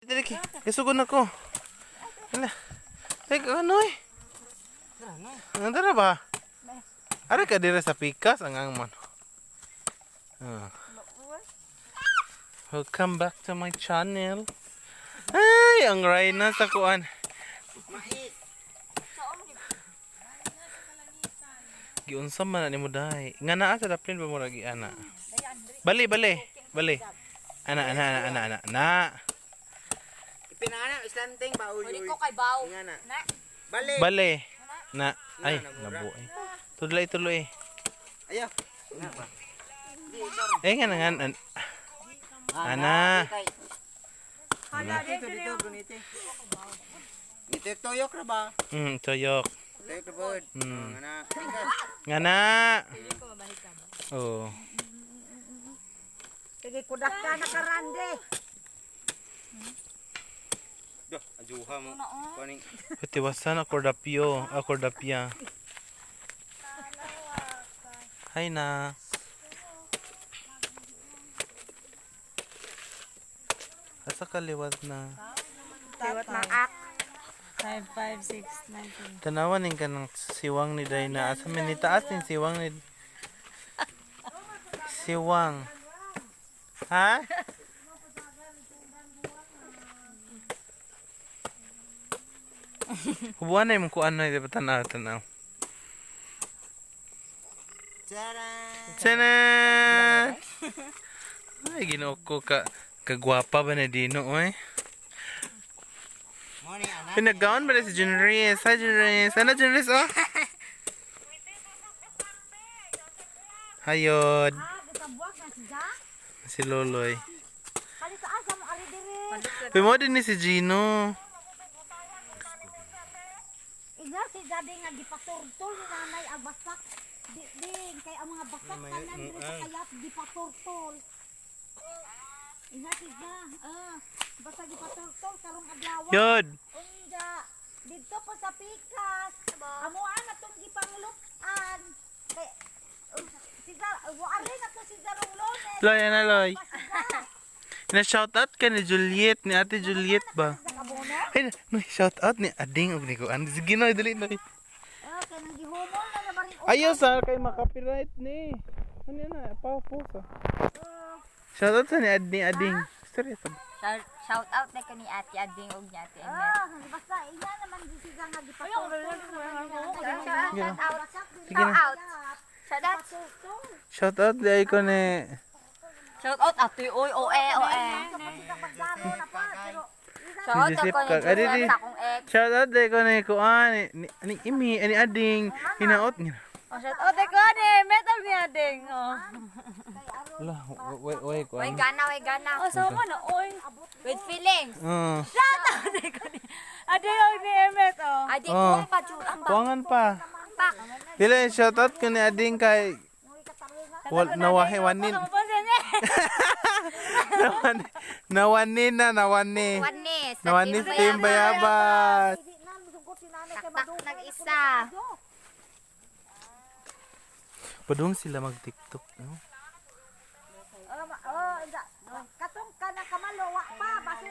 Dili ki. Kisugod na ko. Hala. Teka, ano eh? Ano ba? Ari ka dire sa pikas ang angman. Ah. Welcome back to my channel. Ay, ang Rhina sa kuan. Giunsa man na nimo dai. Nga naa sa daplin ba mo ragi ana? Bali, bali, bali. Ana, ana, ana, ana, ana. Na. Ipinana, slanting ba uy? Uli ko kay Baw. Nga na. Na. Balik. Bali. Na. Ay, nabuay. Tudlay tuloy. Ayo. Nga ba? Eh nga na nga. Ana. Dito dito gunite. Dito toyok ra ba? Toyok. Toyok ra bod. Nga na. Tingkas. Nga na. Oh. Sige, kudak ka na karande. Do, ajuha mo. Kuning Tiwasan akordapyo, akordapya. Hi na. Asa kaliwat na? Liwat na ak. 5, 5, 6, 9, 10. Tanawan ning kanang siwang ni Dayna. Asa man ni taas ning siwang ni Siwang. Ha? Hubuan na yung kuan na di ba tanaw tanaw. Tara. Tana! Ay, ginoo ko ka kagwapa ba na dino oy. Mo ni ana. Pinagaon ba na si Junris? Hi Junris. Ano Junris oh? Hayod. Ah, gitabuak na siya. Si Loloy. Kali sa asa mo ari dire. Uy, mo din ni si Gino. Inga si Daddy nga gipaturtol ni nanay ang basak. Di, ding kay ang mga basak tanan diri sa kayat gipaturtol. Inga si Ja, ah, basta gipaturtol karong adlaw. Yod. Unja, didto po sa pikas. Amuan na tong gipanglutan. Kay si Ja, ari na to si Jarong Lones. Loy, ana Loy. Pasga. Na shout out ka ni Juliet, ni Ate Juliet ba? Sa kabono. Ay, no, shout out ni Ading og ni Kuan. Sige no, dali no. Ah, kay nang gihumol na na ba rin Ayaw sa kay makapiright ni. Ano yan na? Pa po sa. Shout out sa ni Ad ni Ading. Sorry sa. Shout, shout out na kani Ate Ading og ni Ate Emet. Ah, basta ina naman di siya nga gipaturtol. Shout out. Sige na. Shout out. Shout out. Shout out di ay ko ni Shout out Ate Oy oe oe. Shout out Joseph ako ni Kag- Adi, di. Joseph sa akong ex. Shout out di ko ni Kuan ni, ni, ni Imi ni Ading hinaot ni. Oh, shout out ako ni Emet og ni Ading. Oh. Wala, way way Way kuan. gana, way gana. Oh, sama na, oy. With feelings. Oh. Ade, oy, ni Emmet, oh. Adi Oh. kung pa jud ang Kuangan pa. pak. Dili shout out ko ni Ading kay wal nawahi wanin. Ano pa siya niya? Nawani nawani na nawani. Wani sa Nawani Team Team Bayabas. Bayabas. Taktak nag-isa. Padung sila mag TikTok, no? Oh, katong kana kamalo wa pa basi.